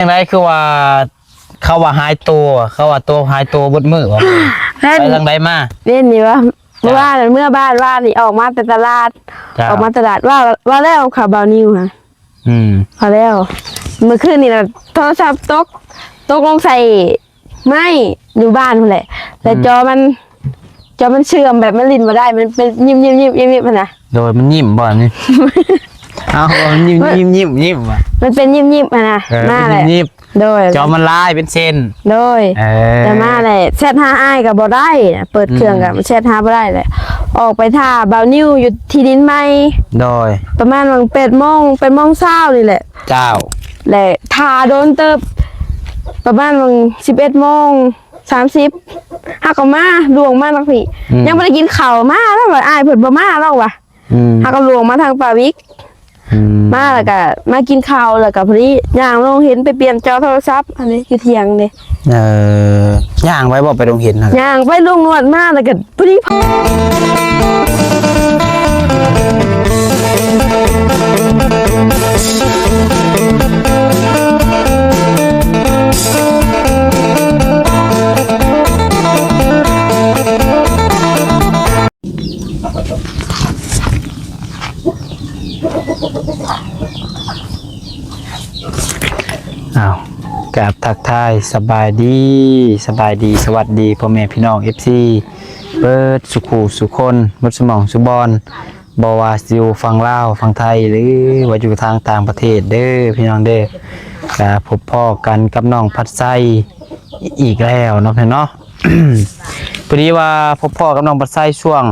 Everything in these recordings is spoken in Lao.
ຈັ່ງໃດຄືວ່າ ເຂົາວ່າຫາຍໂຕ ເຂົາວ່າໂຕຫາຍໂຕເບິດມື້ວ່າ ແມ່ນ ໄປທາງໃດມາ? ແມ່ນນີ້ວ່າ ເມື່ອວານເມື່ອບ້ານວານນີ້ອອກມາແຕ່ຕະຫຼາດ ເຈົ້າ ອອກມາຕະຫຼາດ ວ່າ ວ່າແລ້ວຂາວບ່າວນິວຫັ້ນ ອືມ ວ່າແລ້ວ ເມື່ອຄືນນີ້ລະໂທລະສັບຕົກ ຕົກລົງໃສ່ໄມ້ຢູ່ບ້ານພຸ້ນແຫຼະ ແລ້ວ ອືມ ຈໍມັນ ຈໍມັນເຊື່ອມ ແບບມັນຫຼິ້ນບໍ່ໄດ້ ມັນເປັນຍິ້ມໆໆໆຫັ້ນນະ ໂດຍ ມັນຍິ້ມບໍ່ນີ້? ເອົາ ຍິ້ມໆໆໆວ່າ ມັນເປັນຍິ້ມໆຫັ້ນນະ ເອີ ມາແຫຼະ ຍິ້ມໆ ໂດຍ ຈໍມັນລາຍເປັນເສັ້ນ ໂດຍ ເອີ ແຕ່ມາແຫຼະ ແຊັດຫາອ້າຍກໍບໍ່ໄດ້ ເປີດເຄື່ອງກໍ ອືມ ແຊັດຫາບໍ່ໄດ້ແຫຼະ ອອກໄປຖ້າບ່າວນິວຢູ່ທີ່ດິນໃໝ່ ໂດຍ ປະມານຫວ່າງແປດໂມງ ແປດໂມງເຊົ້ານີ້ແຫຼະ ເຈົ້າ ແລະ ຖ້າດົນເຕີບ ປະມານຫວ່າງສິບເອັດໂມງສາມສິບ ເຮົາກໍມາ ລ່ວງມາທາງພີ້ ອືມ ຍັງບໍ່ໄດ້ກິນເຂົ້າ ມາແລ້ວວ່າ ອ້າຍເພິ່ນບໍ່ມາແລ້ວວ່າ ອືມ ເຮົາກໍລ່ວງມາທາງປ່າວິກ ອືມ ມາແລ້ວກໍມາກິນເຂົ້າ ແລ້ວກໍພໍດີຍ່າງລົງເຫັນໄປປ່ຽນຈໍໂທລະສັບ ອັນນີ້ຢູ່ຖຽງເດ້ ເອີ ຍ່າງໄປບໍ່ໄປໂຮງຮຽນຫັ້ນ? ຍ່າງໄປ ລຸງນວດມາແລ້ວກໍພໍດີ ອ້າວ ກາບທັກທາຍສະບາຍດີ ສະບາຍດີ ສະຫວັດດີພໍ່ແມ່ພີ່ນ້ອງ ເອັຟຊີ ເບິດສູ່ຄູ່ສູ່ຄົນ ເບິດສູ່ໝ່ອງສູ່ບ່ອນ ບໍ່ວ່າຊິຢູ່ຝັ່ງລາວ ຝັ່ງໄທ ຫຼືວ່າຢູ່ທາງຕ່າງປະເທດເດີພີ່ນ້ອງເດີ ກະພົບພໍ້ກັນກັບນ້ອງພັດໄຊອີກແລ້ວເນາະ ເນາະ. ພໍດີວ່າພົບພໍ້ກັບນ້ອງບັດໄຊຊ່ວງ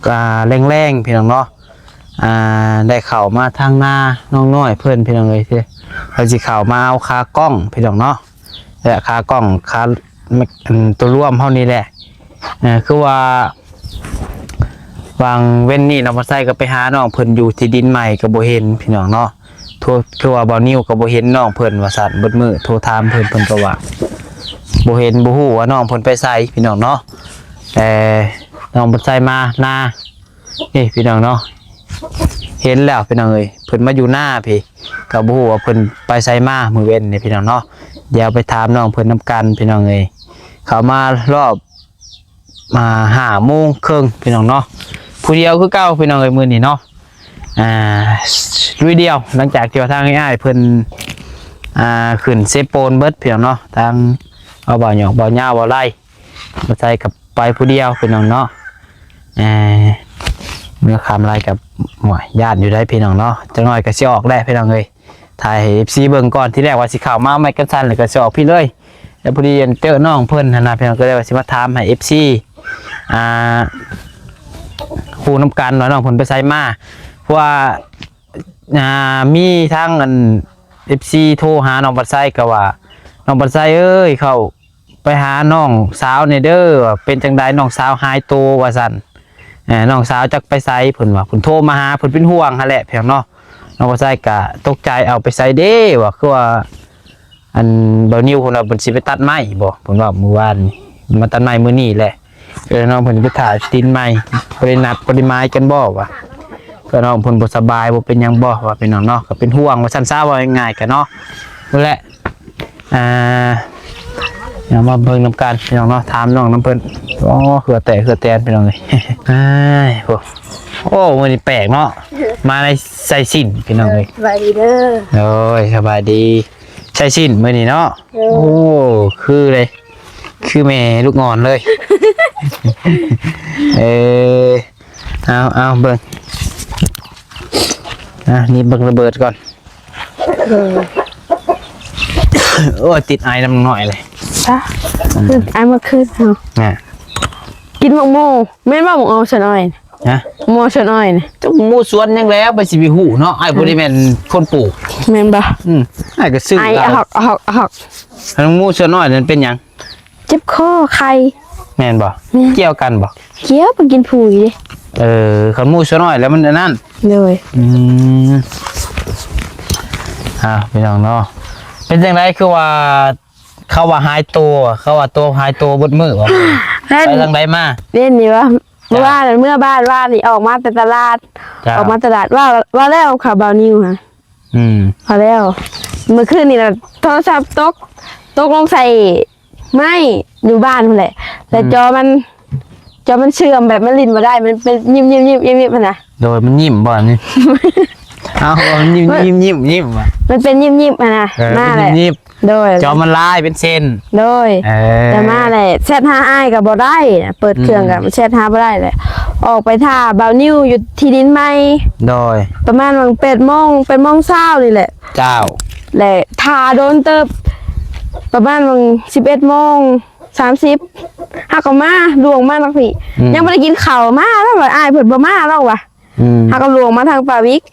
ອ່າ ແລງໆ ພີ່ນ້ອງເນາະ ອ່າ ໄດ້ເຂົ້າມາທາງນານ້ອງນ້ອຍເພິ່ນ ພີ່ນ້ອງເອີຍ ເພິ່ນຊິເຂົ້າມາເອົາຂາກ້ອງ ພີ່ນ້ອງເນາະ ແລະ ຂາກ້ອງ ຂາ ອັນ ຕົວລວມເຮົານີ້ແຫຼະ ເອີ ຄືວ່າ ຫວ່າງເວັນນີ້ນ້ອງບັດໄຊກໍໄປຫານ້ອງເພິ່ນຢູ່ທີ່ດິນໃໝ່ກໍບໍ່ເຫັນ ພີ່ນ້ອງເນາະ. ໂທ ຄືວ່າບ່າວນິວກໍບໍ່ເຫັນນ້ອງເພິ່ນວ່າຊັ້ນ ເບິດມື້ໂທຖາມເພິ່ນ ເພິ່ນກໍວ່າບໍ່ເຫັນ ບໍ່ຮູ້ວ່ານ້ອງເພິ່ນໄປໃສ ພີ່ນ້ອງເນາະ. ແຕ່ນ້ອງເພິ່ນໃສ່ມານາ ນີ້ພີ່ນ້ອງເນາະ ເຫັນແລ້ວພີ່ນ້ອງເອີຍ ເພິ່ນມາຢູ່ນາພີ້ ກໍບໍ່ຮູ້ວ່າເພິ່ນໄປໃສມາມື້ເວັນນີ້ ພີ່ນ້ອງເນາະ. ດຽວໄປຖາມນ້ອງເພິ່ນນຳກັນ ພີ່ນ້ອງເອີຍ ເຂົ້າມາຮອບ ອ່າ ຫ້າໂມງເຄິ່ງ ພີ່ນ້ອງເນາະ ຜູ້ດຽວຄືເກົ່າ ພີ່ນ້ອງເອີຍ ມື້ນີ້ເນາະ ອ່າ ລຸຍດຽວ ຫຼັງຈາກທີ່ວ່າທາງອ້າຍເພິ່ນ ອ່າ ຂຶ້ນເຊໂປນເບິດ ພີ່ນ້ອງເນາະ ທາງເອົາບ່າວຫຍອກ ບ່າວຍາວ ບ່າວໄລ ມາໃສ່ກັບໄປຜູ້ດຽວ ພີ່ນ້ອງເນາະ. ເອີ ເມື່ອຄ່ຳຫຼາຍກັບ ໂອ້ຍ ຢ້ານຢູ່ໄດ໋ ພີ່ນ້ອງເນາະ ຈັກໜ້ອຍກໍຊິອອກແຫຼະ ພີ່ນ້ອງເອີຍ. ຖ່າຍໃຫ້ເອັຟຊີເບິ່ງກ່ອນ ທີແລກວ່າຊິເຂົ້າມາໄມ້ກັນສັ່ນ ແລ້ວກໍຊິອອກພີ້ເລີຍ ແລ້ວພໍດີອັນເຈີນ້ອງເພິ່ນຫັ້ນນະ ພີ່ນ້ອງ ກໍເລີຍວ່າຊິມາຖາມໃຫ້ເອັຟຊີ ອ່າ ຮູ້ນຳກັນວ່ານ້ອງເພິ່ນໄປໃສມາ ເພາະວ່າ ອ່າ ມີທາງອັນເອັຟຊີໂທຫານ້ອງບັດໄຊ ກໍວ່າ ນ້ອງບັດໄຊເອີຍ ເຂົ້າ ໄປຫານ້ອງສາວແດ່ເດີ ວ່າເປັນຈັ່ງໃດ ນ້ອງສາວຫາຍໂຕວ່າຊັ້ນ ເອີ ນ້ອງສາວຈັກໄປໃສ ເພິ່ນວ່າ ເພິ່ນໂທມາຫາ ເພິ່ນເປັນຫ່ວງຫັ້ນແຫຼະ ພີ່ນ້ອງເນາະ. ນ້ອງບັດໄຊກໍຕົກໃຈ ເອົາໄປໃສເດ້ ວ່າ ຄືວ່າ ອັນບ່າວນິວເພິ່ນວ່າເພິ່ນຊິໄປຕັດໄມ້ບໍ ເພິ່ນເວົ້າມື້ວານນີ້ ມາຕັດໄມ້ມື້ນີ້ແຫຼະ. ເອີ ນ້ອງເພິ່ນໄປຖ້າດິນໃໝ່ ບໍ່ໄດ້ນັດບໍ່ໄດ້ໝາຍກັນບໍວ່າ ເພື່ອນ້ອງເພິ່ນບໍ່ສະບາຍ ບໍ່ເປັນຫຍັງບໍວ່າ ພີ່ນ້ອງເນາະ ກໍເປັນຫ່ວງວ່າຊັ້ນຊະ ເວົ້າງ່າຍໆ ກັນເນາະ ນັ້ນແຫຼະ. ອ່າ ເອົາມາເບິ່ງນຳກັນ ພີ່ນ້ອງເນາະ ຖາມນ້ອງນຳເພິ່ນ. ໂອ້ ເຫື່ອແຕກເຫື່ອແຕນ ພີ່ນ້ອງເອີຍ ອ້າຍ ໂອ້ ໂອ້ ມື້ນີ້ແປກເນາະ ມາໃນໃສ່ສິ້ນ ພີ່ນ້ອງເອີຍ. ສະບາຍດີເດີ ໂດຍ ສະບາຍດີ ໃສ່ສິ້ນມື້ນີ້ເນາະ. ໂດຍ ໂອ້ ຄືເລີຍ ຄືແມ່ລູກອ່ອນເລີຍ. ເອີ ເອົາ ເອົາ ເບິ່ງ ອ່ະ ນີ້ເບິ່ງລະເບີດກ່ອນ. ເອີ ໂອ້ຍ ຕິດໄອນຳນ້ອງນ້ອຍເລີຍ ຊະ ອືມ ອືມ ໄອມາຄືນເຮົາ ນະ ກິນໝາກໂມ ແມ່ນບໍ່ ໝາກໂມຊະນ້ອຍ ຮະ ໝາກໂມຊະນ້ອຍນີ້ ຈັກໝາກໂມສວນຫຍັງແລ້ວ ໄປຊິໄປຮູ້ເນາະ ອ້າຍບໍ່ໄດ້ແມ່ນຄົນປູກ ແມ່ນບໍ່? ອືມ ອ້າຍກໍຊື້ ໄອ ເອົາ ອະຮອກ ອະຮອກ ອະຮອກ ໝາກໂມຊະນ້ອຍນັ້ນເປັນຫຍັງ? ເຈັບຄໍ ໄຂ້ ແມ່ນບໍ່? ແມ່ນ ກ່ຽວກັນບໍ່? ກ່ຽວ ໄປກິນຜູຢູ່ເດ້. ເອີ ຄັນໝູຊະນ້ອຍແລ້ວມັນອັນນັ້ນ ໂດຍ ອືມ ອ້າວ ພີ່ນ້ອງເນາະ ເປັນຈັ່ງໃດ ຄືວ່າ ເຂົາວ່າຫາຍໂຕ ເຂົາວ່າໂຕຫາຍໂຕເບິດມື້ວ່າ ແມ່ນ ໄປທາງໃດມາ? ແມ່ນນີ້ວ່າ ເຈົ້າ ເມື່ອວານເມື່ອບ້ານວານນີ້ ອອກມາແຕ່ຕະຫຼາດ ເຈົ້າ ອອກມາຕະຫຼາດ ວ່າ ວ່າແລ້ວຂາວບ່າວນິວຫັ້ນ ອືມ ພໍແລ້ວ ມື້ຄືນນີ້ລະໂທລະສັບຕົກ ຕົກລົງໃສ່ໄມ້ຢູ່ບ້ານພຸ້ນແຫຼະ ແລ້ວ ອືມ ຈໍມັນ ຈໍມັນເຊື່ອມ ແບບມັນຫຼິ້ນບໍ່ໄດ້ ມັນເປັນຍິ້ມໆໆໆຫັ້ນນະ. ໂດຍ ມັນຍິ້ມບໍ່ນີ້? ເອົາ ມັນຍິ້ມໆໆໆຫວາ? ມັນເປັນຍິ້ມໆຫັ້ນນະ ເອີ ມາແຫຼະ ຍິ້ມໆ ໂດຍ ຈໍມັນລາຍເປັນເສັ້ນ ໂດຍ ເອີ ແຕ່ມາແຫຼະ ແຊັດຫາອ້າຍກໍບໍ່ໄດ້ ເປີດເຄື່ອງກໍ ອືມ ແຊັດຫາບໍ່ໄດ້ແຫຼະ ອອກໄປຖ້າບ່າວນິວຢູ່ທີ່ດິນໃໝ່ ໂດຍ ປະມານຫວ່າງແປດໂມງ ແປດໂມງເຊົ້ານີ້ແຫຼະ ເຈົ້າ ແລະຖ້າດົນເຕີບ ປະມານຫວ່າງສິບເອັດໂມງສາມສິບ ເຮົາກໍມາ ລ່ວງມາທາງພີ້ ອືມ ຍັງບໍ່ໄດ້ກິນເຂົ້າ ມາແລ້ວວ່າ ອ້າຍເພິ່ນບໍ່ມາແລ້ວວ່າ ອືມ ເຮົາກໍລ່ວງມາທາງປ່າວິກ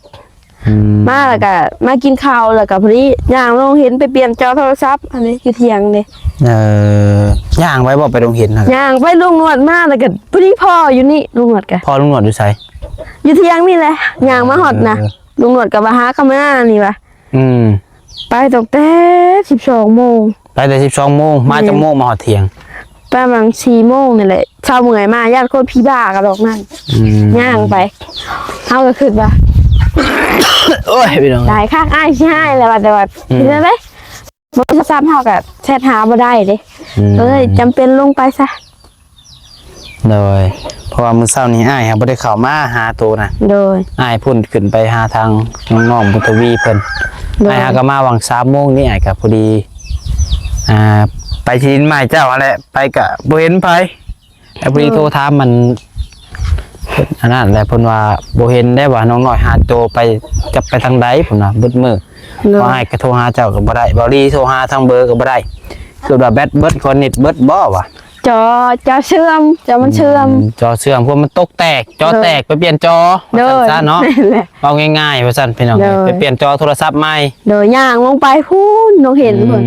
ອືມ ມາແລ້ວກໍມາກິນເຂົ້າ ແລ້ວກໍພໍດີຍ່າງລົງເຫັນໄປປ່ຽນຈໍໂທລະສັບ ອັນນີ້ຢູ່ຖຽງເດ້ ເອີ ຍ່າງໄປບໍ່ ໄປໂຮງຮຽນຫັ້ນ? ຍ່າງໄປ ລຸງໜວດມາ ແລ້ວກໍພໍດີພໍຢູ່ນີ້ ລຸງໜວດກໍ ພໍລຸງໜວດຢູ່ໃສ? ຢູ່ຖຽງນີ້ແຫຼະ ຍ່າງມາຮອດນະ ເອີ ລຸງໜວດກໍວ່າຫາກະມານີ້ວ່າ ອືມ ໄປຕັ້ງແຕ່ສິບສອງໂມງ ໄປແຕ່ສິບສອງໂມງ ມາ ແມ່ນ ຈັກໂມງມາຮອດທ່ຽງ? ປະມານສີ່ໂມງນີ້ແຫຼະ ເຊົ້າເມື່ອຍມາ ຢ້ານຄົນຜີບ້າກະດອກນັ້ນ ອືມ ຍ່າງໄປ ເຮົາກໍຄິດວ່າ ໂອ້ຍ ພີ່ນ້ອງ ຕາຍຄັກ ອ້າຍຊິຮ້າຍແລ້ວວ່າ ແຕ່ວ່າ ອືມ ເຮັດແນວໃດ ບໍ່ມີໂທລະສັບ ເຮົາກໍແຊັດຫາບໍ່ໄດ້ເດ້ ອືມ ເອີຍ ຈຳເປັນລົງໄປຊະ. ໂດຍ ເພາະວ່າມື້ເຊົ້ານີ້ອ້າຍຫາບໍ່ໄດ້ເຂົ້າມາຫາໂຕນະ ໂດຍ ອ້າຍພຸ້ນຂຶ້ນໄປຫາທາງນ້ອງບຸນທະວີເພິ່ນ ໂດຍ ອ້າຍຫາກໍມາຫວ່າງສາມໂມງນີ້ ອ້າຍກໍພໍດີ ອ່າ ໄປທີ່ດິນໃໝ່ເຈົ້າຫັ້ນແຫຼະ ໄປກໍບໍ່ເຫັນໃຜ ແລ້ວພໍດີ ໂດຍ ໂທຖາມມັນ ອັນນັ້ນແຫຼະ ເພິ່ນວ່າບໍ່ເຫັນໄດ້ວ່ານ້ອງນ້ອຍຫາຍໂຕໄປ ຈັກໄປທາງໃດ ເພິ່ນວ່າເບິດມື້ ໂດຍ ເພາະອ້າຍກໍໂທຫາເຈົ້າກໍບໍ່ໄດ້ ບ່າວລີໂທຫາທາງເບີກໍບໍ່ໄດ້ ຄິດວ່າແບັດເບິດ ຄອນເນັດເບິດບໍ່ວະ? ຈໍ ຈໍເຊື່ອມ ຈໍມັນເຊື່ອມ ອືມ ຈໍເຊື່ອມ ພວກມັນຕົກແຕກ ຈໍແຕກ ໂດຍ ໄປປ່ຽນຈໍ ໂດຍ ວ່າຊັ້ນຊະເນາະ ແມ່ນແຫຼະ ເວົ້າງ່າຍໆວ່າຊັ້ນ ພີ່ນ້ອງເອີຍ ໂດຍ ໄປປ່ຽນຈໍໂທລະສັບໃໝ່ ໂດຍ ຍ່າງລົງໄປພຸ້ນ ນ້ອງເຫັນ ອືມ ພຸ້ນ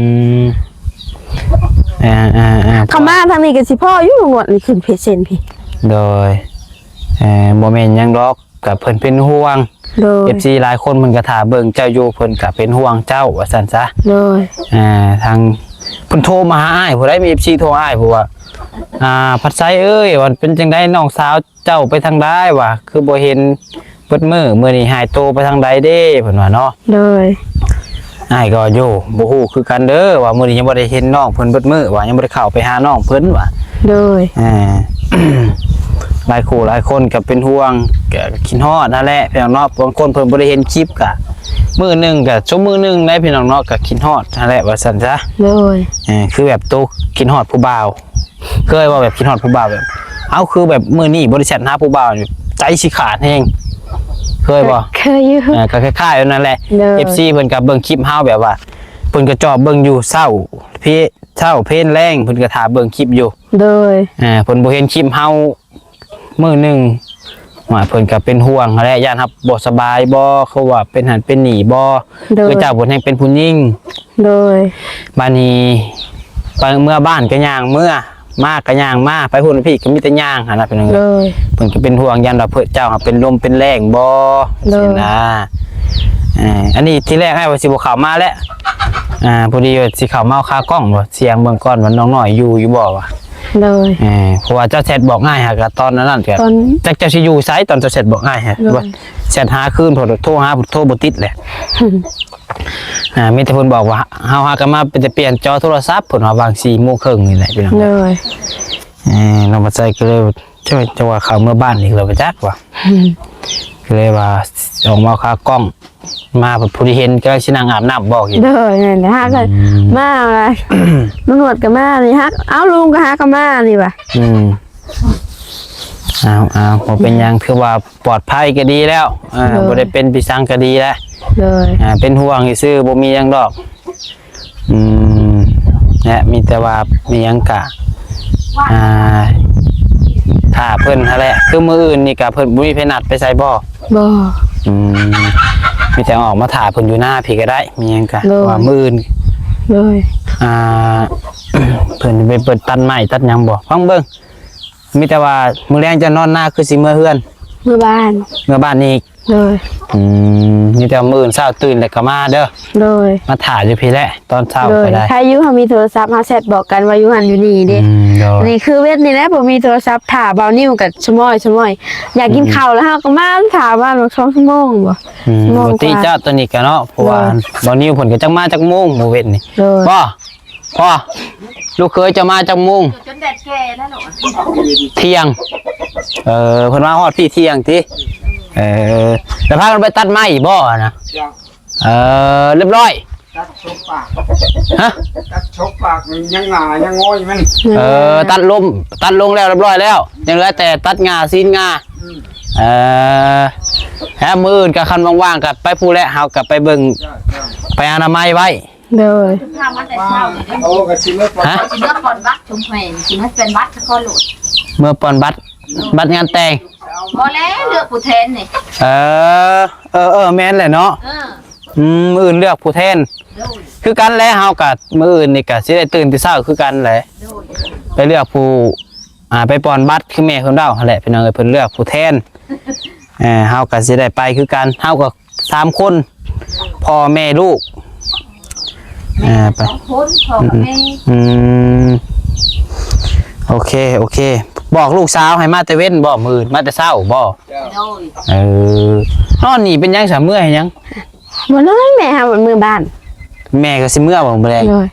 ອ່າໆໆ ເຂົ້າມາທາງນີ້ກໍຊິພໍຢູ່ ລຸງໜວດນີ້ຂຶ້ນເພເຊັນພີ້ ໂດຍ ເອີ ບໍ່ແມ່ນຫຍັງດອກ ກໍເພິ່ນເປັນຫ່ວງ ໂດຍ ເອັຟຊີຫຼາຍຄົນເພິ່ນກໍຖ້າເບິ່ງເຈົ້າຢູ່ ເພິ່ນກໍເປັນຫ່ວງເຈົ້າວ່າຊັ້ນຊະ ໂດຍ ອ່າ ທາງເພິ່ນໂທມາຫາອ້າຍຜູ້ໃດ ມີເອັຟຊີໂທຫາອ້າຍຜູ້ວ່າ ອ່າ ພັດໄຊເອີຍ ວ່າເປັນຈັ່ງໃດ ນ້ອງສາວເຈົ້າໄປທາງໃດ ວ່າຄືບໍ່ເຫັນເບິດມື້ ມື້ນີ້ຫາຍໂຕໄປທາງໃດເດ້ ເພິ່ນວ່າເນາະ ໂດຍ ອ້າຍກໍຢູ່ ບໍ່ຮູ້ຄືກັນເດີ ວ່າມື້ນີ້ຍັງບໍ່ໄດ້ເຫັນນ້ອງເພິ່ນເບິດມື້ ວ່າຍັງບໍ່ໄດ້ເຂົ້າໄປຫານ້ອງເພິ່ນວ່າ ໂດຍ ອ່າ ຫຼາຍຄູ່ຫຼາຍຄົນກໍເປັນຫ່ວງ ກໍຄິດຮອດຫັ້ນແຫຼະ ພີ່ນ້ອງເນາະ ບາງຄົນເພິ່ນບໍ່ໄດ້ເຫັນຄລິບ ກໍມື້ໜຶ່ງ ກໍຊົ່ວໂມງໜຶ່ງໄດ໋ ພີ່ນ້ອງເນາະ ກໍຄິດຮອດຫັ້ນແຫຼະ ວ່າຊັ້ນຊະ ໂດຍ ເອີ ຄືແບບໂຕຄິດຮອດຜູ້ບ່າວ ເຄີຍບໍ່ ແບບຄິດຮອດຜູ້ບ່າວ ແບບ ເອົ້າ ຄືແບບມື້ນີ້ບໍ່ໄດ້ແຊັດຫາຜູ້ບ່າວ ໃຈຊິຂາດແຮງ ເຄີຍບໍ່? ເຄີຍຢູ່ ເອີ ກໍຄ້າຍໆນັ້ນແຫຼະ ໂດຍ ເອັຟຊີເພິ່ນກໍເບິ່ງຄລິບເຮົາ ແບບວ່າເພິ່ນກໍຈອບເບິ່ງຢູ່ເຊົ້າ ເພ ເຊົ້າເພນແລງ ເພິ່ນກໍຖ້າເບິ່ງຄລິບຢູ່ ໂດຍ ເອີ ເພິ່ນບໍ່ເຫັນຄລິບເຮົາມື້ໜຶ່ງ ວ່າເພິ່ນກໍເປັນຫ່ວງຫັ້ນແຫຼະ ຢ້ານເຮົາບໍ່ສະບາຍບໍ່ ຄືວ່າເປັນຫັ້ນເປັນນີ້ບໍ່ ໂດຍ ຄືເຈົ້າເພິ່ນແຮ່ງເປັນຜູ້ຍິງ ໂດຍ ບາດນີ້ໄປເມືອບ້ານກໍຍ່າງເມືອ ມາກໍຍ່າງມາ ໄປພຸ້ນໄປພີ້ກໍມີແຕ່ຍ່າງຫັ້ນນະ ພີ່ນ້ອງເອີຍ ໂດຍ ເພິ່ນກໍເປັນຫ່ວງ ຢ້ານວ່າເພິ່ນເຈົ້າເປັນລົມເປັນແລງບໍ່ ໂດຍ ຊີ້ນະ ເອີ ອັນນີ້ທີແລກອ້າຍວ່າຊິບໍ່ເຂົ້າມາແຫຼະ ອ່າ ພໍດີວ່າຊິເຂົ້າມາຄາກ້ອງວ່າ ສຽງເບິ່ງກ່ອນວ່ານ້ອງນ້ອຍຢູ່ຢູ່ບໍ່ວ່າ ໂດຍ ເອີ ເພາະວ່າເຈົ້າແຊັດບອກອ້າຍຫາກະຕອນນັ້ນ ຕອນ ຈັກເຈົ້າຊິຢູ່ໃສ ຕອນເຈົ້າແຊັດບອກອ້າຍຫາ ໂດຍ ວ່າແຊັດຫາຄືນ ເພິ່ນໂທຫາ ໂທບໍ່ຕິດແຫຼະ ອ່າ ມີແຕ່ເພິ່ນບອກວ່າ ເຮົາຫາກໍມາ ໄປແຕ່ປ່ຽນຈໍໂທລະສັບ ເພິ່ນວ່າຫວ່າງສີ່ໂມງເຄິ່ງນີ້ແຫຼະ ພີ່ນ້ອງ ໂດຍ ເອີ ນ້ອງບັດໄຊກໍເລີຍ ຈະ ຈະວ່າເຂົ້າເມືອບ້ານອີກແລ້ວບໍ່ຈັກວ່າ ກໍເລີຍວ່າອອກມາຄາກ້ອງ ມາບັດຜູ້ທີ່ເຫັນກຳລັງຊິນັ່ງອາບນ້ຳບໍ່ ໂດຍ ນັ້ນແຫຼະ ຫາກໍ ອືມ ມາວ່າ ລຸງໜວດກໍມານີ້ ຫາ ເອົ້າ ລຸງກໍຫາກໍມານີ້ວ່າ ອືມ ເອົາ ເອົາ ບໍ່ເປັນຫຍັງ ຖືວ່າປອດໄພກໍດີແລ້ວ ອ່າ ໂດຍ ບໍ່ໄດ້ເປັນປີສັງກໍດີແລ້ວ ໂດຍ ອ່າ ເປັນຫ່ວງຊື່ໆ ບໍ່ມີຫຍັງດອກ ອືມ ແລະ ມີແຕ່ວ່າມີຫຍັງກະ ອ່າ ຖ້າເພິ່ນຫັ້ນແຫຼະ ຄືມື້ອື່ນນີ້ກະເພິ່ນບໍ່ມີໃຜນັດໄປໃສບໍ່? ບໍ່ ອືມ ມີແຕ່ອອກມາຖ້າເພິ່ນຢູ່ນາພີ້ກໍໄດ້ ມີຫຍັງກະ ໂດຍ ວ່າມື້ອື່ນ ໂດຍ ອ່າ ເພິ່ນໄປເປີດຕັດໄມ້ຕັດຫຍັງບໍ່? ຟັງເບິ່ງ ມີແຕ່ວ່າມື້ແລງເຈົ້ານອນນາ ຄືຊິເມືອເຮືອນ? ເມືອບ້ານ ເມືອບ້ານອີກ ໂດຍ ອືມ ມີແຕ່ມື້ອື່ນເຊົ້າຕື່ນແລ້ວກໍມາເດີ ໂດຍ ມາຖ້າຢູ່ພີ້ແຫຼະ ຕອນເຊົ້າ ໂດຍ ກໍໄດ້ ໃຄຢູ່ເຮົາມີໂທລະສັບ ເຮົາແຊັດບອກກັນວ່າຢູ່ຫັ້ນຢູ່ນີ້ເດ້ ອືມ ໂດຍ ນີ້ຄືເວັນນີ້ແຫຼະ ບໍ່ມີໂທລະສັບ ຖ້າບ່າວນິວກໍສະໝອຍ ສະໝອຍ ຢາກກິນ ອືມ ເຂົ້າແລ້ວ ເຮົາກໍມາຖ້າປະມານສອງຊົ່ວໂມງບໍ ອືມ ຊົ່ວໂມງກວ່າ ບໍ່ຕິເຈົ້າ ຕອນນີ້ກໍເນາະ ເພາະວ່າ ໂດຍ ບ່າວນິວເພິ່ນກໍຈັກມາຈັກໂມງມື້ເວັນນີ້ ໂດຍ ບໍ່ ພໍ່ ລູກເຂີຍເຈົ້າມາຈັກໂມງ? ຈົນແດດແກ່ແລ້ວເນາະ ທ່ຽງ ເອີ ເພິ່ນມາຮອດພີ້ທ່ຽງຕິ ເອີ ແລ້ວພາກັນໄປຕັດໄມ້ບໍ່ນະ? ເອີ ລຽບຮ້ອຍ ຕັດສົບປາກ ຮະ? ຕັດສົບປາກ ມັນຍັງງາຍັງງອຍມັນ ເອີ ຕັດລົມ ຕັດລົງແລ້ວລຽບຮ້ອຍແລ້ວ ຍັງເຫຼືອແຕ່ຕັດງາ ຊີ້ນງາ ອືມ ເອີ ແລ້ວມື້ອື່ນກໍຄັນວ່າງໆກໍໄປພຸ້ນແຫຼະ ເຮົາກໍໄປເບິ່ງ ເຈົ້າ ເຈົ້າ ໄປອະນາໄມໄວ້ ໂດຍ ຖາມມາແຕ່ເຊົ້ານີ້ເດ້ ໂອ້ ກໍຊິເມືອ ຮະ? ຊິເມືອປ່ອນບັດຊຸມແພງ ຊິເມືອປ່ອນບັດສະກ່ອນໂລດ ເມືອປ່ອນບັດ ບັດງານແຕ່ງ ບໍ່ແລ້ວ ເລືອກຜູ້ແທນນີ້ ເອີ ເອີ ເອີ ແມ່ນແຫຼະເນາະ ເອີ ອືມ ມື້ອື່ນເລືອກຜູ້ແທນ ໂດຍ ຄືກັນແຫຼະ ເຮົາກໍມື້ອື່ນນີ້ກໍຊິໄດ້ຕື່ນແຕ່ເຊົ້າຄືກັນແຫຼະ ໂດຍ ໄປເລືອກຜູ້ ອ່າ ໄປປ່ອນບັດ ຄືແມ່ເພິ່ນເວົ້າຫັ້ນແຫຼະ ພີ່ນ້ອງເອີຍ ເພິ່ນເລືອກຜູ້ແທນ ເອີ ເຮົາກໍຊິໄດ້ໄປຄືກັນ ເຮົາກໍສາມຄົນ ພໍ່ແມ່ລູກ ແມ່ ອ່າ ໄປ ສອງຄົນ ພໍ່ກັບແມ່ ອືມ ອືມ ໂອເຄ ໂອເຄ ບອກລູກສາວໃຫ້ມາແຕ່ເວັນບໍ ມື້ອື່ນ ມາແຕ່ເຊົ້າບໍ? ໂດຍ ເອີ ນອນນີ້ເປັນຫຍັງຊະ ເມື່ອຍຫຍັງ? ບໍ່ນອນ ແມ່ຫາເມືອບ້ານ ແມ່ກໍຊິເມືອບໍ່ມື້ແລງ? ໂດຍ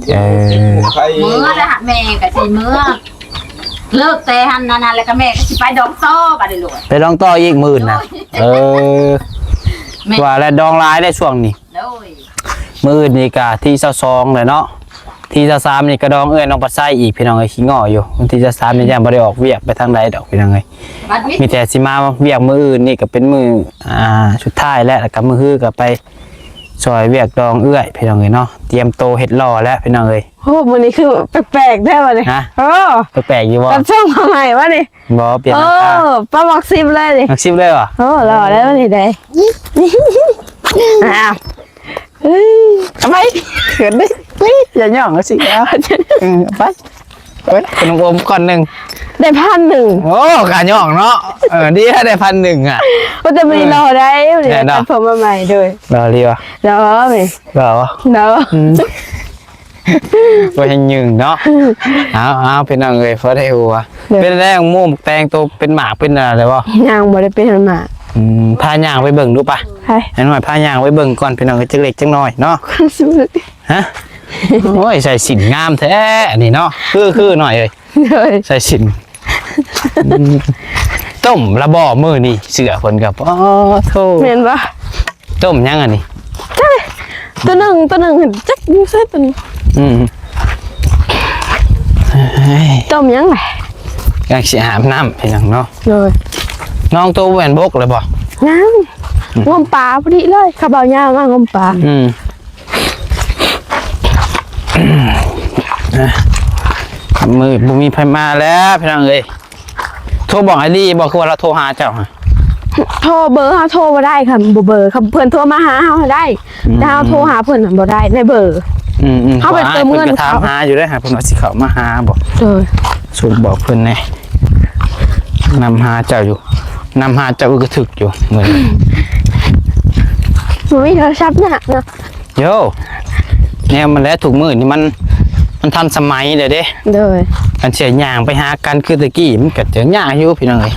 ເອີ ເມືອລະ ແມ່ກໍຊິເມືອ ເລີກແຕ່ຫັ້ນນັ້ນ ແລ້ວກໍແມ່ກໍຊິໄປດອງຕໍ່ບາດນີ້ໂລດ ໄປດອງຕໍ່ອີກມື້ອື່ນນະ ໂດຍ ເອີ ແມ່ ວ່າແລ້ວດອງຫຼາຍໄດ໋ຊ່ວງນີ້ ໂດຍ ມື້ອື່ນນີ້ກະທີຊາວສອງແລ້ວເນາະ ທີຊາວສາມນີ້ກະດອງເອື້ອຍນ້ອງປາໄຊອີກ ພີ່ນ້ອງເອີຍ ຂີ້ງໍ້ຢູ່ ວັນທີຊາວສາມນີ້ຍັງບໍ່ໄດ້ອອກວຽກໄປທາງໃດດອກ ພີ່ນ້ອງເອີຍ ມີແຕ່ຊິມາວຽກມື້ອື່ນນີ້ກະເປັນມື້ ອ່າ ສຸດທ້າຍແລ້ວ ແລ້ວກະມື້ຮືກະໄປຊ່ອຍວຽກດອງເອື້ອຍ ພີ່ນ້ອງເອີຍເນາະ ຕຽມໂຕເຮັດຫຼໍ່ແລ້ວ ພີ່ນ້ອງເອີຍ ໂອ້ ມື້ນີ້ຄືແປກໆແທ້ບາດນີ້ ຮະ? ໂອ້ ແປກໆຢູ່ບໍ່? ກັນສົ່ງມາໃໝ່ວະນີ້ ບໍ່ ປ່ຽນ ເອີ ຫຼັງຄາ ປະໝັກສິບເລີຍນີ້ ໝັກສິບເລີຍຫວາ? ໂອ້ ຫຼໍ່ແລ້ວນີ້ໄດ໋ ອ້າວ ເອີຍ ເອົາໄປ ເຂີນເດ້ ອຸ້ຍ ຢ່າຍ້ອງເອົາຊິ ເອົາ ເອີ ເອົາໄປ ເອົາໄປ ຂະໜົມອົມກ້ອນໜຶ່ງ ໄດ້ພັນໜຶ່ງ ໂອ້ ກະຍ້ອງເນາະ ເອີ ດີແລ້ວໄດ້ພັນໜຶ່ງອະ ໂອ້ ແຕ່ມື້ນີ້ຫຼໍ່ໄດ໋ ມື້ນີ້ຕັດຜົມມາໃໝ່ ໂດຍ ຫຼໍ່ດີຫວາ? ຫຼໍ່ແມ່ ຫຼໍ່ ຫຼໍ່ ອືມ ບໍ່ແຮງຍືງເນາະ ເອົາ ເອົາ ພີ່ນ້ອງເອີຍ ພໍໄດ້ຮູ້ວ່າ ໂດຍ ເປັນແລ້ວ ໝູກແຕງໂຕເປັນໝາກເປັນອະໄລແລ້ວບໍ່? ຍັງບໍ່ໄດ້ເປັນໝາກ ອືມ ພາຍ່າງໄປເບິ່ງດູປະ ໄປ ໃຫ້ນ້ອຍພາຍ່າງໄປເບິ່ງກ່ອນ ພີ່ນ້ອງເອີຍ ຈັກເລັກຈັກນ້ອຍເນາະ ຮະ? ໂອ້ຍ ໃສ່ສິ້ນງາມແທ້ອັນນີ້ເນາະ ຄື ຄືນ້ອຍເອີຍ ໂດຍ ໃສ່ສິ້ນ ອືມ ຕົ້ມລະບໍ່ມື້ນີ້ ເສື້ອເພິ່ນກໍ ປາໂທ ແມ່ນບໍ່? ຕົ້ມຫຍັງອັນນີ້? ຈັກ ຕົວໜຶ່ງ ຕົວໜຶ່ງ ຈັກຢູ່ໃສຕົວນີ້ ອືມ ຕົ້ມຫຍັງແຫຼະ ກຳລັງຊິອາບນ້ຳ ພີ່ນ້ອງເນາະ ໂດຍ ນ້ອງໂຕແມ່ນບົກແລ້ວບໍ່? ຍັງ ອືມ ງົມປາພໍດີເລີຍ ຂ້າບ່າວຍາວມາງົມປາ ອືມ ມື້ບໍ່ມີໃຜມາແລ້ວ ພີ່ນ້ອງເອີຍ. ໂທບອກອ້າຍລີບໍ່ ຄືວ່າລາວໂທຫາເຈົ້າຫະ? ໂທເບີເຮົາໂທບໍ່ໄດ້ ຄັນບໍ່ເບີ ຄັນເພິ່ນໂທມາຫາເຮົາຫັ້ນໄດ້ ອືມ ແຕ່ເຮົາໂທຫາເພິ່ນຫັ້ນບໍ່ໄດ້ ໃນເບີ ອືມໆ ເຮົາໄປເຕີມເງິນ ເພິ່ນກໍຖາມຫາຢູ່ເດ້ ຫາເພິ່ນວ່າຊິເຂົ້າມາຫາບໍ່ ເອີ ສົ່ງບອກເພິ່ນແດ່ ນຳຫາເຈົ້າຢູ່ ນຳຫາເຈົ້າກະຖືກຢູ່ມື້ນີ້ ບໍ່ມີໂທລະສັບຍາກເນາະ. ໂຢ ແນວມັນແຫຼະ ທຸກມື້ນີ້ມັນ ມັນທັນສະໄໝແລ້ວເດ້ ໂດຍ ຄັນຊິຍ່າງໄປຫາກັນຄືແຕ່ກີ້ ມັນກະຈະຍາກຢູ່ພີ່ນ້ອງເອີຍ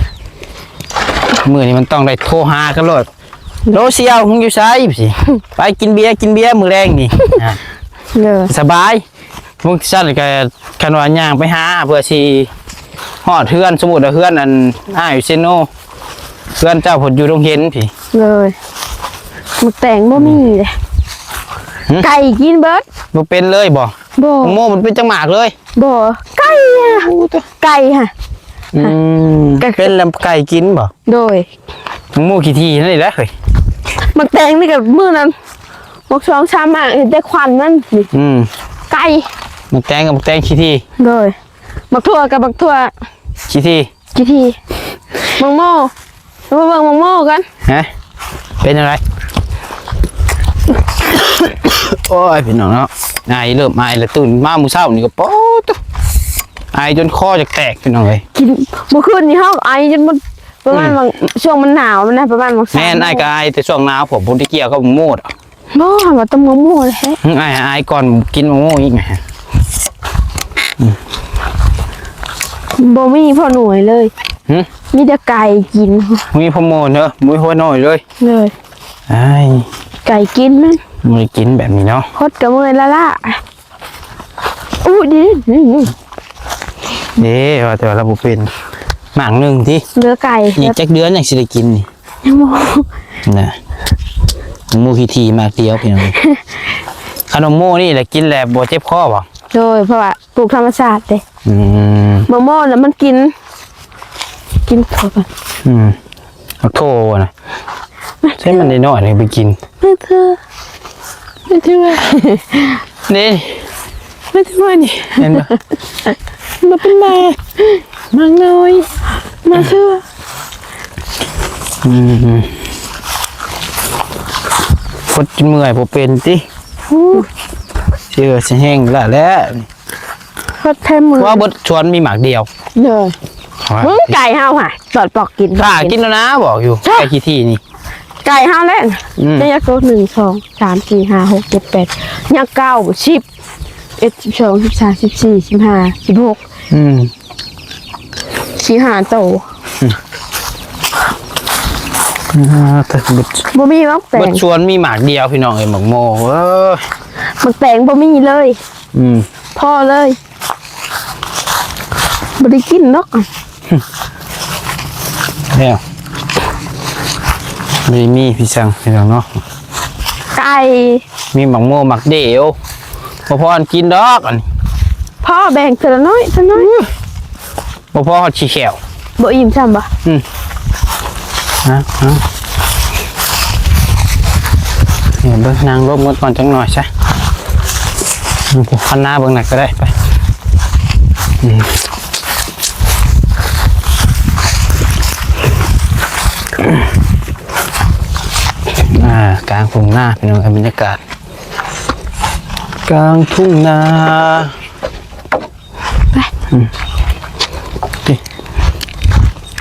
ມື້ນີ້ມັນຕ້ອງໄດ້ໂທຫາກັນໂລດ ໂລສ່ຽວ ມຶງຢູ່ໃສ? ຊິໄປກິນເບຍ ກິນເບຍມື້ແລງນີ້ ໂດຍ ສະບາຍ ເບິ່ງຊັ້ນກະ ຄັນວ່າຍ່າງໄປຫາເພື່ອຊິຮອດເຮືອນ ສົມມຸດວ່າເຮືອນອັນອ້າຍເຊໂນ ເຮືອນເຈົ້າເພິ່ນຢູ່ດົງເຫັນພີ້ ໂດຍ ໝາກແຕງບໍ່ມີເດ້ ຫື ໄກ່ກິນເບິດ ບໍ່ເປັນເລີຍບໍ່? ບໍ່ ໝາກໂມມັນເປັນຈັກໝາກເລີຍ ບໍ່ ໄກ່ຫະ ໂອ້ ຕາຍ ໄກ່ຫະ ອືມ ໄກ່ ເປັນແລ້ວໄກ່ກິນບໍ່? ໂດຍ ໝາກໂມຂີ້ຖີ່ນັ້ນອີກແລ້ວເຮີ້ຍ ໝາກແຕງນີ້ກະມື້ນັ້ນ ໝາກສອງສາມໝາກ ເຫັນແຕ່ຄວັນມັນນີ້ ອືມ ໄກ່ ໝາກແຕງກັບໝາກແຕງຂີ້ຖີ່ ໂດຍ ໝາກຖົ່ວກັບໝາກຖົ່ວ ຂີ້ຖີ່ ຂີ້ຖີ່ ໝາກໂມ ມາເບິ່ງໝາກໂມກັນ ຮະ ເປັນຈັ່ງໃດ? ໂອ້ຍ ພີ່ນ້ອງເນາະ ໄອ ເລີ່ມໄອແລ້ວ ຕື່ນມາມື້ເຊົ້ານີ້ກໍ ໂປ້ ໄອຈົນຄໍຢາກແຕກ ພີ່ນ້ອງເອີຍ ກິນ ມື້ຄືນນີ້ເຮົາໄອຈົນໝົດ ປະມານ ອືມ ຫວ່າງ ຊ່ວງມັນໜາວຫັ້ນນະ ປະມານຫວ່າງ ແມ່ນ ສາມໂມງ ອ້າຍກໍໄອແຕ່ຊ່ວງໜາວ ພວກບໍ່ໄດ້ກ່ຽວກັບໝາກໂມດອກ ບໍ່ ຫາວ່າຕົ້ມໝາກໂມແທ້ ອືມ ອ້າຍ ອ້າຍກ່ອນກິນໝາກໂມອີກ ອືມ ບໍ່ມີພໍ່ໜ່ວຍເລີຍ. ຫຶ? ມີແຕ່ໄກ່ກິນ. ມີພໍ່ໝົນເດີ ບໍ່ມີພໍ່ໜ່ວຍເລີຍ. ເລີຍ. ອ້າຍ ໄກ່ກິນມັນ. ບໍ່ໄດ້ກິນແບບນີ້ເນາະ. ຫົດກໍເມື່ອຍລ້າໆ. ອູ້ ດີ ເດ້ ວ່າແຕ່ວ່າລາວບໍ່ເປັນ. ໝາກໜຶ່ງຕິ ເຫຼືອໄກ່. ອີກຈັກເດືອນຈັ່ງຊິໄດ້ກິນນີ້? ຍັງບໍ່ຮູ້ນະ. ໝາກໂມຂີ້ຖີ່ໝາກດຽວ ພີ່ນ້ອງ. ຂະໜົມໂມນີ້ລະກິນແລ້ວບໍ່ເຈັບຄໍບໍ່? ໂດຍ ເພາະວ່າປູກທຳມະຊາດເດ້. ອືມ ໝາກໂມນະມັນກິນ ກິນເຂົ້າໄປ. ອືມ ໝາກໂທນະ ໃຊ້ມັນນ້ອຍໆນີ້ໄປກິນ. ມາເຖອະ ມາເຖອະ ນີ້ ມາເຖອະນີ້ ເຫັນບໍ່? ມາເປັນໝາກ ໝາກນ້ອຍ ມາເຖອະ. ອືມ ຄົນເມື່ອຍບໍ່ເປັນຕິ. ອືມ ເຊື່ອຊິແຫ້ງລະແຫຼະ. ຮອດແທ້ມື້ ວ່າເບິດສວນມີໝາກດຽວ. ເດີ ວ່າ ເບິ່ງໄກ່ເຮົາຫະ ຕອດປອກກິນ ຖ້າກິນແລ້ວນະ ບອກຢູ່. ໃຊ່ ໄກ່ຂີ້ຖີ່ນີ້ ໄກ່ເຮົາແຫຼະ. ອືມ ໄດ້ຈັກໂຕ? ໜຶ່ງ ສອງ ສາມ ສີ່ ຫ້າ ຫົກ ເຈັດ ແປດ ຍັງເກົ້າ ສິບ ສິບເອັດ ສິບສອງ ສິບສາມ ສິບສີ່ ສິບຫ້າ ສິບຫົກ. ອືມ ສີ່ຫ້າໂຕ. ອືມ ອ່າ ແຕ່ເບິດ ບໍ່ມີໝາກແຕງ ເບິດສວນມີໝາກດຽວ ພີ່ນ້ອງເອີຍ ໝາກໂມ. ເອີ ໝາກແຕງບໍ່ມີເລີຍ. ອືມ ພໍເລີຍ ບໍ່ໄດ້ກິນດອກ. ແລ້ວ ບໍ່ໄດ້ມີພີ່ຊ່າງ ພີ່ນ້ອງເນາະ. ໄກ່ ມີໝາກໂມໝາກດຽວ ບໍ່ພໍອັນກິນດອກ. ອັນ ພໍແບ່ງເທື່ອລະໜ້ອຍ ເທື່ອລະໜ້ອຍ. ບໍ່ພໍຮອດຂີ້ແຂ້ວ ບໍ່ອີ່ມຊ້ຳບໍ່? ອືມ ນະ ນະ ເບິ່ງ ນັ່ງລົມກັນກ່ອນຈັກໜ້ອຍຊະ. ອືມ ຄັນນາເບິ່ງໜ້ອຍກໍໄດ້ ໄປ. ອືມ ອ່າ ກາງທົ່ງນາ ພີ່ນ້ອງເອີຍ ບັນຍາກາດກາງທົ່ງນາ. ໄປ ອືມ ນີ້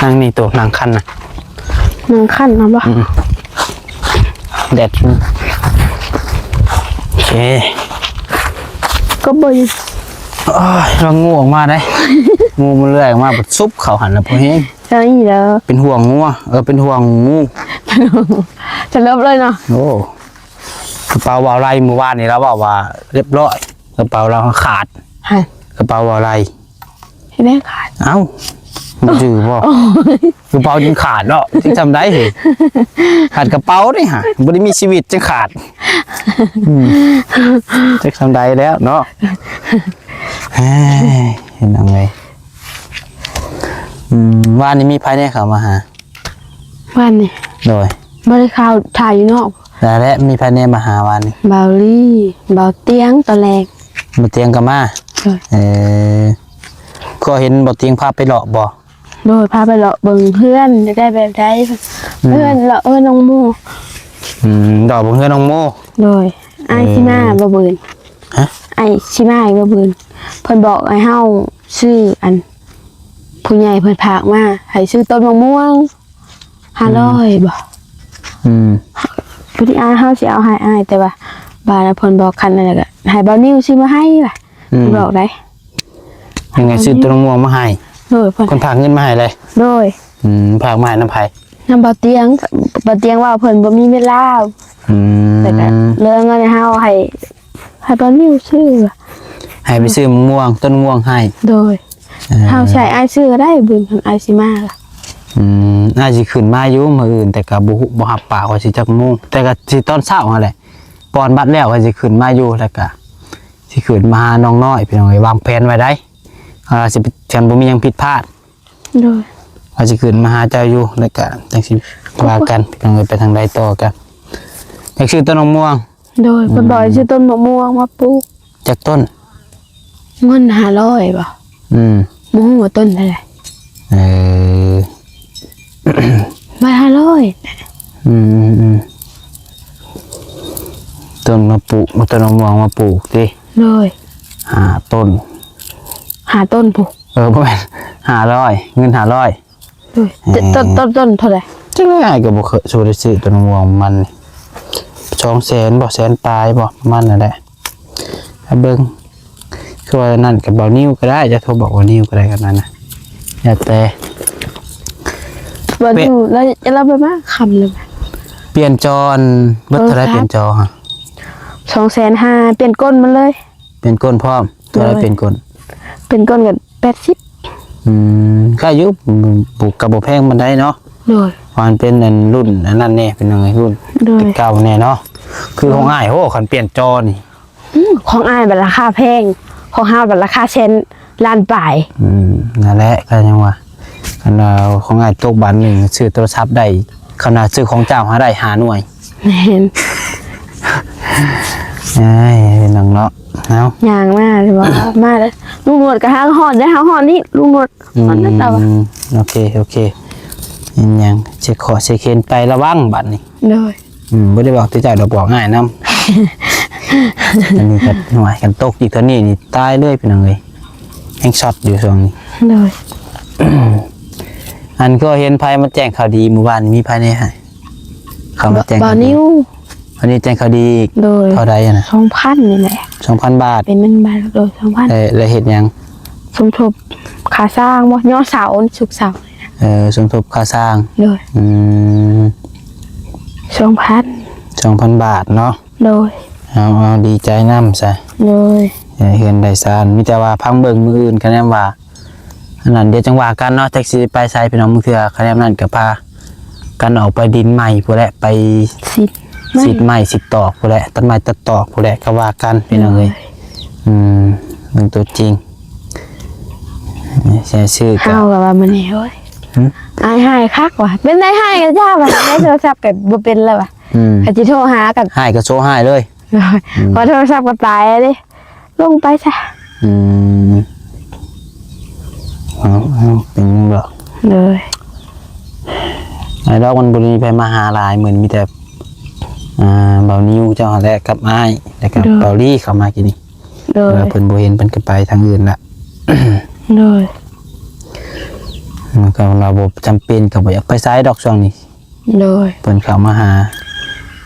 ນັ່ງນີ້ໂຕ ນັ່ງຄັນນະ ນັ່ງຄັນນະບໍ່? ອືມ ແດດ ໂອເຄ ກໍບໍ່ ໂອ້ຍ ລະງູອອກມາໄດ໋ ງູມັນເລື່ອຍອອກມາ ບັດຊຸບເຂົ້າຫັ້ນລະ ພໍແຮງ ໃຊ່ແລ້ວ ເປັນຫ່ວງງົວ ເອີ ເປັນຫ່ວງງູ ສະເລິບເລີຍເນາະ. ໂອ້ ກະເປົາບ່າວໄລ ມື້ວານນີ້ລາວເວົ້າວ່າລຽບຮ້ອຍ ກະເປົາລາວຂາດ ຮະ ກະເປົາບ່າວໄລ ເຮັດແນວຂາດ. ເອົ້າ ບໍ່ຈື່ບໍ່? ໂອ້ຍ ກະເປົາຈຶ່ງຂາດເນາະ ຊິຊ່ຳໃດ ຂາດກະເປົາເດ້ຫະ ບໍ່ໄດ້ມີຊີວິດຈຶ່ງຂາດ. ອືມ ຈັກຊ່ຳໃດແລ້ວເນາະ. ເອີຍ ເຮັດຫຍັງເລີຍ. ອືມ ວານນີ້ມີໃຜແດ່ເຂົ້າມາຫາ? ວານນີ້ ໂດຍ ບໍ່ໄດ້ເຂົ້າ ຖ່າຍຢູ່ນອກ. ແລ້ວ ແລະ ມີໃຜແດ່ມາຫາວານນີ້? ບ່າວລີ ບ່າວຕຽງ ຕອນແລກ ບ່າວຕຽງກໍມາ. ໂດຍ ເອີ ກໍເຫັນບ່າວຕຽງພາໄປເລາະບໍ່? ໂດຍ ພາໄປເລາະເບິ່ງເຮືອນ ຢາກໄດ້ແບບໃດ. ອືມ ເຮືອນ ເລາະເຮືອນນ້ອງໂມ. ອືມ ເລາະເບິ່ງເຮືອນນ້ອງໂມ. ໂດຍ ອ້າຍ ເອີ ຊິມາບໍ່ມື້ອື່ນ? ຮະ? ອ້າຍຊິມາອີກບໍ່ມື້ອື່ນ? ເພິ່ນບອກໃຫ້ເຮົາຊື້ອັນ ຜູ້ໃຫຍ່ເພິ່ນຝາກມາໃຫ້ຊື້ຕົ້ນມະມ່ວງ ຫ້າຮ້ອຍ ອືມ ບໍ່? ອືມ ພໍດີອ້າຍເຮົາຊິເອົາໃຫ້ອ້າຍ ແຕ່ວ່າບາດເພິ່ນບອກຄັນນັ້ນແລ້ວກໍໃຫ້ບ່າວນິວຊື້ມາໃຫ້ວ່າ. ອືມ ບອກໄດ້ ຍັງໄງຊື້ຕົ້ນມະມ່ວງມາໃຫ້. ໂດຍ ເພິ່ນ ເພິ່ນຝາກເງິນມາໃຫ້ເລີຍ. ໂດຍ ອືມ ຝາກມາໃຫ້ນຳໃຜ? ນຳບ່າວຕຽງ ບ່າວຕຽງວ່າເພິ່ນບໍ່ມີເວລາ. ອືມ ແລ້ວກໍເລື່ອງເງິນໃຫ້ເຮົາ ໃຫ້ ໃຫ້ບ່າວນິວຊື້ ໃຫ້ໄປຊື້ມະມ່ວງ ຕົ້ນມະມ່ວງໃຫ້. ໂດຍ ເອີ ເຮົາຊິໃຫ້ອ້າຍຊື້ກໍໄດ້ ບຶນຄັນອ້າຍຊິມາລະ. ອືມ ອ້າຍຊິຂຶ້ນມາຢູ່ມື້ອື່ນ ແຕ່ກໍບໍ່ຮູ້ ບໍ່ຮັບປາກວ່າຊິຈັກໂມງ ແຕ່ກໍຊິຕອນເຊົ້າຫັ້ນແຫຼະ ປ່ອນບັດແລ້ວກໍຊິຂຶ້ນມາຢູ່ ແລ້ວກໍຊິຂຶ້ນມາຫານ້ອງນ້ອຍ ພີ່ນ້ອງເອີຍ ວາງແຜນໄວ້ໄດ໋ ວ່າຊິ ຄັນບໍ່ມີຫຍັງຜິດພາດ. ໂດຍ ວ່າຊິຂຶ້ນມາຫາເຈົ້າຢູ່ ແລ້ວກະຈັ່ງຊິວ່າກັນ ພີ່ນ້ອງເອີຍ ໄປທາງໃດຕໍ່ກັນ. ຢາກຊື້ຕົ້ນມະມ່ວງ. ໂດຍ ອືມ ເພິ່ນບອກໃຫ້ຊື້ຕົ້ນມະມ່ວງມາປູກ. ຈັກຕົ້ນ? ເງິນຫ້າຮ້ອຍບໍ່? ອືມ ບໍ່ຮູ້ວ່າຕົ້ນເທົ່າໃດ. ເອີ ບາດຫ້າຮ້ອຍ. ອືມໆໆ ຕົ້ນມະປູກ ເອົາຕົ້ນມະມ່ວງມາປູກຕິ. ໂດຍ ຫ້າຕົ້ນ ຫ້າຕົ້ນພຸ້ນ. ເອີ ບໍ່ແມ່ນ ຫ້າຮ້ອຍ ເງິນຫ້າຮ້ອຍ. ໂດຍ ເອີ ຕົ້ນ ຕົ້ນ ຕົ້ນເທົ່າໃດ? ຈັກແລ້ວ ອ້າຍກໍບໍ່ເຄີຍ ຊິໄດ້ຊື້ຕົ້ນມ່ວງມັນ ສອງແສນບໍ່ ແສນປາຍບໍ່ ປະມານນັ້ນແຫຼະ. ເອົາເບິ່ງ ຄືວ່ານັ້ນກັບບ່າວນິວກໍໄດ້ ຈະໂທບອກບ່າວນິວກໍໄດ້ ຄັນນັ້ນນະ. ແລ້ວແຕ່ ບໍ່ ເປັນ ຢູ່ ແລ້ວ ແລ້ວໄປມາຄ່ຳແລ້ວ ປ່ຽນຈໍ ອັນ ເບິດເທົ່າໃດ ເອີ ຄັບ ປ່ຽນຈໍຫະ? ສອງແສນຫ້າ ປ່ຽນກົ້ນໝົດເລີຍ. ປ່ຽນກົ້ນພ້ອມ? ໂດຍ ເທົ່າໃດປ່ຽນກົ້ນ? ປ່ຽນກົ້ນກໍແປດສິບ. ອືມ ກໍຢູ່ ບໍ່ ກໍບໍ່ແພງປານໃດເນາະ. ໂດຍ ວ່າມັນເປັນອັນລຸ້ນອັນນັ້ນແດ່ ເປັນຫຍັງລຸ້ນ ໂດຍ ເກົ່າແດ່ເນາະ. ຄື ໂດຍ ຂອງອ້າຍ ໂອ້ ຄັນປ່ຽນຈໍນີ້ ອືມ ຂອງອ້າຍບັດລາຄາແພງ ຂອງເຮົາບັດລາຄາແສນລ້ານປາຍ. ອືມ ນັ້ນແຫຼະ ກໍຍັງວ່າ ຄັນວ່າຂອງອ້າຍຕົກບາດໜຶ່ງ ຊື້ໂທລະສັບໄດ້ ຄັນວ່າຊື້ຂອງເຈົ້າຫາໄດ້ຫ້າໜ່ວຍ. ແມ່ນ ເອີຍ ພີ່ນ້ອງເນາະ ເອົາ ຍ່າງມາ ຫຼືວ່າ ມາເດີ ລຸງໜວດກໍຫາຮອດໄດ້ ຫາຮອດນີ້ ລຸງໜວດ ອືມ ຮອດນັ້ນລະວ່າ ໂອເຄ ໂອເຄ ເຮັດຫຍັງ ເຊັກເຄາະເຊັກເຂັນໄປ ລະວັງບາດນີ້. ໂດຍ ອືມ ບໍ່ໄດ້ບອກແຕ່ເຈົ້າດອກ ບອກອ້າຍນຳ. ອັນນີ້ກໍ ໂອ້ຍ ຄັນຕົກອີກເທື່ອນີ້ນີ້ຕາຍເລີຍ ພີ່ນ້ອງເອີຍ ແຮງຊັອດຢູ່ຊ່ວງນີ້. ໂດຍ ອັນກໍເຫັນໃຜມາແຈ້ງຂ່າວດີມື້ວານນີ້ ມີໃຜແດ່ ເຂົ້າມາແຈ້ງ ບ່າວນິວ ອັນນີ້ແຈ້ງຂ່າວດີອີກ. ໂດຍ ເທົ່າໃດຫັ້ນນະ? ສອງພັນນີ້ແຫຼະ ສອງພັນບາດ ເປັນເງິນບາດ. ໂດຍ ສອງພັນ ແລ້ວ ແລ້ວເຮັດຫຍັງ? ສົມທົບຄ່າສ້າງບໍ່? ຍໍເສົາ ສຸກເສົາ. ເອີ ສົມທົບຄ່າສ້າງ. ໂດຍ ອືມ ສອງພັນ ສອງພັນບາດເນາະ. ໂດຍ ເອົາ ເອົາ ດີໃຈນຳຊະ. ໂດຍ ເອີ ເຮືອນໄດ້ຊານ ມີແຕ່ວ່າພັງເບິ່ງມື້ອື່ນ ຄະແນນວ່າ ອັນນັ້ນ ດຽວຈັ່ງວ່າກັນເນາະ ຈັກຊິໄປໃສ ພີ່ນ້ອງ. ບາງເທື່ອຄະແນນນັ້ນກໍພາກັນອອກໄປດິນໄມ້ພຸ້ນແຫຼະ ໄປ ຊິດໄມ້ ຊິດໄມ້ ຊິດຕອກພຸ້ນແຫຼະ ຕັດໄມ້ຕັດຕອກພຸ້ນແຫຼະ ກໍວ່າກັນ ພີ່ນ້ອງເອີຍ. ໂດຍ ອືມ ເບິ່ງຕົວຈິງ ໃສ່ຊື່ກັນ ເຮົາກໍວ່າມື້ນີ້ ໂອ້ຍ ຫຶ? ອ້າຍຮ້າຍຄັກວ່າ ເປັນໄດ້ຮ້າຍກໍຢ່າວ່າ ໃນໂທລະສັບກໍບໍ່ເປັນແລ້ວວ່າ ອືມ ຄັນຊິໂທຫາກໍ ຮ້າຍກໍໂຊຮ້າຍເລີຍ. ໂດຍ ອືມ ພໍໂທລະສັບກໍຕາຍເດ້ ລົງໄປຊະ. ອືມ ເອົາ ເອົາ ເປັນຫຍັງດອກ. ໂດຍ ໄອ້ດອກ ມັນບໍ່ໄດ້ມີໃຜມາຫາຫຼາຍ ມື້ນີ້ມີແຕ່ ອ່າ ບ່າວນິວເຈົ້າຫັ້ນແຫຼະ ກັບອ້າຍ ແລ້ວກໍ ໂດຍ ບ່າວລີເຂົ້າມາກິນນີ້. ໂດຍ ເອີ ເພິ່ນບໍ່ເຫັນ ເພິ່ນກໍໄປທາງອື່ນລະ. ໂດຍ ມັນກໍ ລາວບໍ່ຈຳເປັນ ກໍບໍ່ຢາກໄປໃສດອກຊ່ວງນີ້. ໂດຍ ເພິ່ນເຂົ້າມາຫາ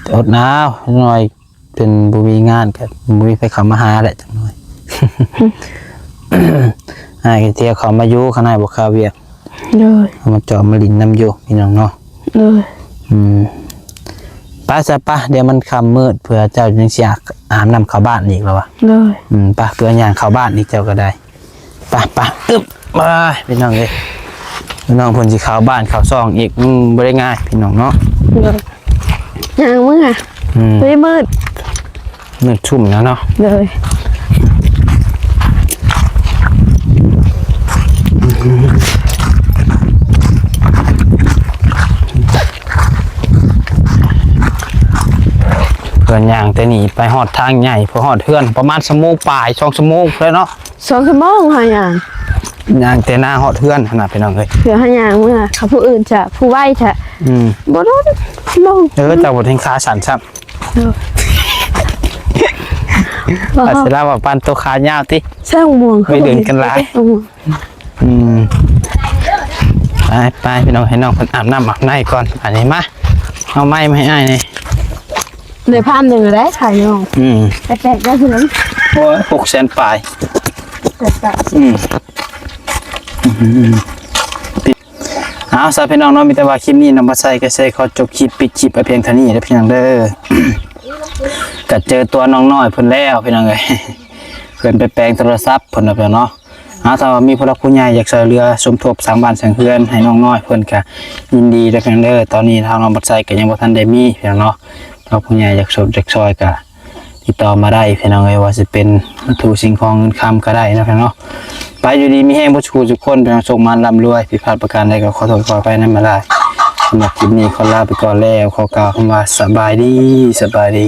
ແຕ່ອົດໜາວໜ້ອຍ ເພິ່ນບໍ່ມີງານ ກໍບໍ່ມີໃຜເຂົ້າມາຫາແຫຼະ ຈັກໜ້ອຍ. ອ້າຍກໍເທີ່ຍວເຂົ້າມາຢູ່ ຄັນອ້າຍບໍ່ເຂົ້າວຽກ. ໂດຍ ເອົາມາເຈາະມາຫຼິ້ນນຳຢູ່ ພີ່ນ້ອງເນາະ. ໂດຍ ອືມ ໄປຊະ ໄປ ດຽວມັນຄ່ຳມືດ ເພື່ອເຈົ້າຍັງຊິອາບນ້ຳເຂົ້າບ້ານອີກລະວະ. ໂດຍ ອືມ ໄປ ເພື່ອຍ່າງເຂົ້າບ້ານອີກ ເຈົ້າກໍໄດ້. ໄປ ໄປ ອຶບ ໄປ ພີ່ນ້ອງເອີຍ ພີ່ນ້ອງເພິ່ນຊິເຂົ້າບ້ານເຂົ້າຊ່ອງອີກ ມັນບໍ່ໄດ້ງ່າຍ ພີ່ນ້ອງເນາະ. ໂດຍ ຍ່າງເມືອ ອືມ ບໍ່ໄດ້ມືດ ມືດຊຸ່ມແລ້ວເນາະ. ໂດຍ ເພິ່ນຍ່າງແຕ່ນີ້ໄປຮອດທາງໃຫຍ່ ເພື່ອຮອດເຮືອນປະມານຊົ່ວໂມງປາຍ ສອງຊົ່ວໂມງພຸ້ນແຫຼະເນາະ. ສອງຊົ່ວໂມງເຮົາຍ່າງ ຍ່າງແຕ່ໜ້າຮອດເຮືອນຫັ້ນນະ ພີ່ນ້ອງເອີຍ. ເພື່ອເຮົາຍ່າງເມືອ ຄັນຜູ້ອື່ນຈະ ຜູ້ໄວຈະ ອືມ ບໍ່ດົນໂມງ. ເອີ ເຈົ້າບໍ່ເຫັນຂາສັ້ນຊ້ຳ. ໂດຍ ອາດຊິລາວວ່າປານໂຕຂາຍາວຕິ ໃສ່ໝວກ ໄປເດີນກັນຫຼາຍ. ອືມ ອືມ ໄປ ໄປ ພີ່ນ້ອງ ໃຫ້ນ້ອງເພິ່ນອາບນ້ຳອາບໃນກ່ອນ. ອັນນີ້ມາ ເອົາໄມ້ມາໃຫ້ອ້າຍແດ່. ໄດ້ພັນໜຶ່ງແລ້ວຂາຍນ້ອງ. ອືມ ແປກໆ ໄດ້ເທົ່ານັ້ນ. ໂອ້ຍ ຫົກແສນປາຍ. ແປກໆ ອືມ ອືມ ເອົາຊະ ພີ່ນ້ອງເນາະ ມີແຕ່ວ່າຄລິບນີ້ນ້ອງບັດໄຊກໍຊິຂໍຈົບຄລິບ ປິດຄລິບໄວ້ພຽງເທົ່ານີ້ເດີ ພີ່ນ້ອງເດີ. ກໍເຈີຕົວນ້ອງນ້ອຍເພິ່ນແລ້ວ ພີ່ນ້ອງເອີຍ ເພິ່ນໄປແປງໂທລະສັບເພິ່ນເນາະ ພີ່ນ້ອງເນາະ. ເອົາ ຖ້າວ່າມີຜູ້ຫຼັກຜູ້ໃຫຍ່ຢາກຊ່ວຍເຫຼືອສົມທົບສ້າງບ້ານສ້າງເຮືອນໃຫ້ນ້ອງນ້ອຍເພິ່ນ ກໍຍິນດີເດີ ພີ່ນ້ອງເດີ. ຕອນນີ້ທາງນ້ອງບັດໄຊກໍຍັງບໍ່ທັນໄດ້ມີ ພີ່ນ້ອງເນາະ. ຖ້າຜູ້ໃຫຍ່ຢາກສົມ ຢາກຊ່ອຍກໍຕິດຕໍ່ມາໄດ້ ພີ່ນ້ອງເອີຍ ວ່າຊິເປັນວັດຖຸສິ່ງຂອງເງິນຄຳກໍໄດ້ເນາະ ພີ່ນ້ອງເນາະ. ໄປ ຢູ່ດີມີແຮງເບິດສູ່ຜູ້ສູ່ຄົນ ພີ່ນ້ອງ ໂຊກໝານລ່ຳລວຍ. ຜິດພາດປະການໃດກໍຂໍໂທດຂໍອະໄພນຳຫຼາຍ. ສຳລັບຄລິບນີ້ຂໍລາໄປກ່ອນແລ້ວ ຂໍກ່າວຄຳວ່າສະບາຍດີ ສະບາຍດີ.